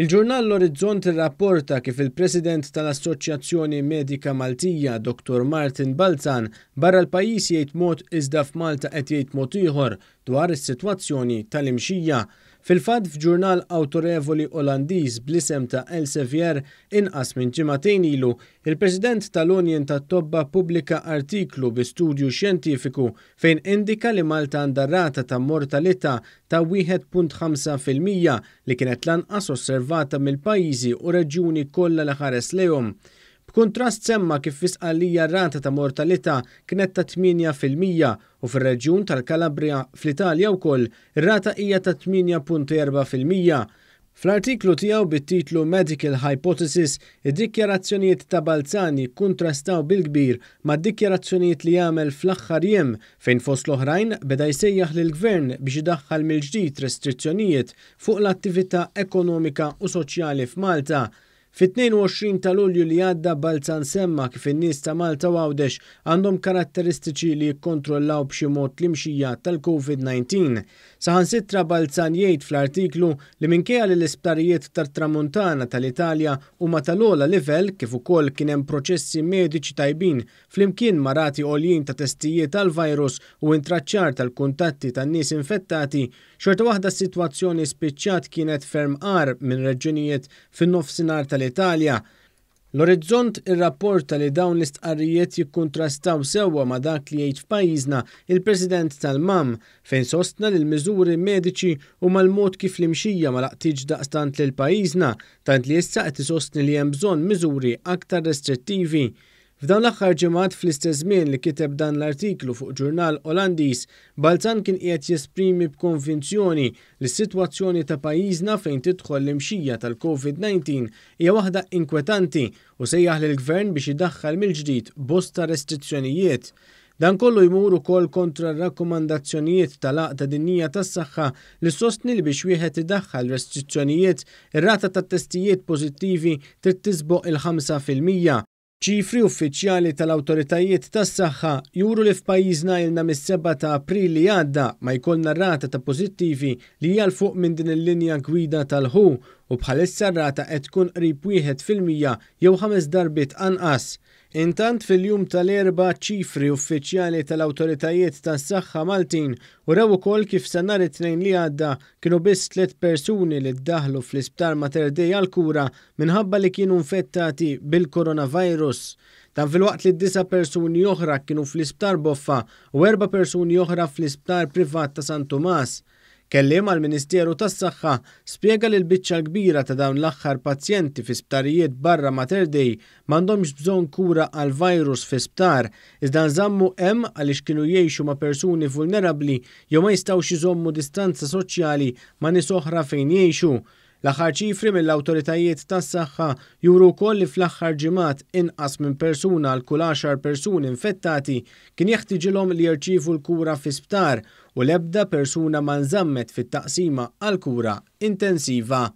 Il-ġurnal L-Orizzont irrapporta kif il-President tal-Assoċjazzjoni Medika Maltija, Dottor Martin Balzan, barra l-pajjiż jgħid mod iżda f'Malta qed jgħid mod ieħor dwar is-sitwazzjoni tal-imxija. Fil-fatt f'ġurnal awtorevoli Olandiż bl-isem ta' Elsevier inqas minn ġimagħtejn ilu, il-President tal-Union tat-Tobba ppubblika artiklu bi studju xjentifiku fejn indika li Malta għandha rata ta' mortalità ta' 1.5% li kienet l-anqas osservata mill-pajjiżi u reġjuni kollha li ħares lejhom. B'kuntrast semma kif fi Sqallija r-rata ta' mortalità kienet ta' 8% u fir-reġjun tal-Calabria fl-Italja wkoll ir-rata hija ta' 8.4%. Fl-artiklu tiegħu bit-titlu Medical Hypothesis, id-dikjarazzjonijiet ta' Balzan jikkuntrastaw bil-kbir mad-dikjarazzjonijiet li għamel fl-aħħar jiem fejn fost l-oħrajn beda jsejjaħ lill-Gvern biex idaħħal mill-ġdid restrizzjonijiet fuq l-attività ekonomika u soċjali f'Malta. Fit-22 ta' Lulju li għadda Balzan semma kif in-nies ta' Malta u Għawdex għandhom karatteristiċi li jikkontrollaw b'xi mod l-imxija tal-Covid-19. Saħansitra Balzan jgħid fl-artiklu li minkejja li l-isptarijiet tat-Tramuntana tal-Italja huma tal-ogħla livell kif ukoll kien hemm proċessi mediċi tajbin flimkien ma' rati għoljin ta' testijiet għall-virus u intraċċar tal-kuntatti tan-nies infettati, xorta waħda s-sitwazzjoni spiċċat kienet ferm agħar minn reġjunijiet fin-nofsinhar tal-Italja. L-Orizzont irrapporta li dawn l-istqarrijiet jikkuntrastaw sewwa ma' dak li jgħid f'pajjiżna il-President tal-MAM fejn sostna li l-miżuri mediċi huma l-mod kif l-imxija ma laqtitx daqstant lil pajjiżna, tant li issa qed isostni li hemm bżonn miżuri aktar restrittivi. F'dawn l-aħħar ġimgħat fl-istess żmien li kiteb dan l-artiklu fuq ġurnal Olandiż, Balzan kien qiegħed jesprimi b'konvinzjoni li s-sitwazzjoni ta' pajjiżna fejn tidħol l-imxija tal-Covid-19 hija waħda inkwetanti u sejjaħ lill-Gvern biex idaħħal mill-ġdid bosta restrizzjonijiet. Dan kollu jmur ukoll kontra r-rakkomandazzjonijiet tal-Għaqda Dinjija tas-Saħħa li ssostni li biex wieħed idaħħal restrizzjonijiet, ir-rata tat-testijiet pożittivi trid tisboq il-5%. Ċifri uffiċjali tal-awtoritajiet tas-saħħa juru li f'pajjiżna ilna mis-7 ta' April li għadda ma jkollna rata ta' pożittivi li hija 'l fuq minn din il-linja gwida tal-WHO u bħalissa r-rata qed tkun qrib 1% jew ħames darbiet anqas. Intant fil-jum tal-Erbgħa ċifri uffiċjali tal-awtoritajiet tas-saħħa Maltin urew ukoll kif sa nhar it-Tnejn li għadda kienu biss tliet persuni li ddaħħlu fl-Isptar Mater Dei għall-kura minħabba li kienu infettati bil-coronavirus. Dan filwaqt li disa' persuni oħra kienu fl-Isptar Boffa u erba' persuni oħra fl-Isptar Privat ta' San Tumas. Kelliem għall-Ministeru tas-Saħħa spjega li l-biċċa l-kbira ta' dawn l-aħħar pazjenti fi sptarijiet barra Mater Dei m'għandhomx bżonn kura għall-virus fi sptar, iżda nżammu hemm għaliex kienu jgħixu ma' persuni vulnerabbli jew ma jistgħux iżommu distanza soċjali ma' nies oħra fejn jgħixu. L-aħħar ċifri mill-awtoritajiet tas-saħħa juru wkoll li fl-aħħar ġimgħat inqas minn persuna għal kull għaxar persuni infettati kien jeħtiġilhom li jirċievu l-kura fi sptar u l-ebda persuna ma nżammet fit-taqsima għall-kura intensiva.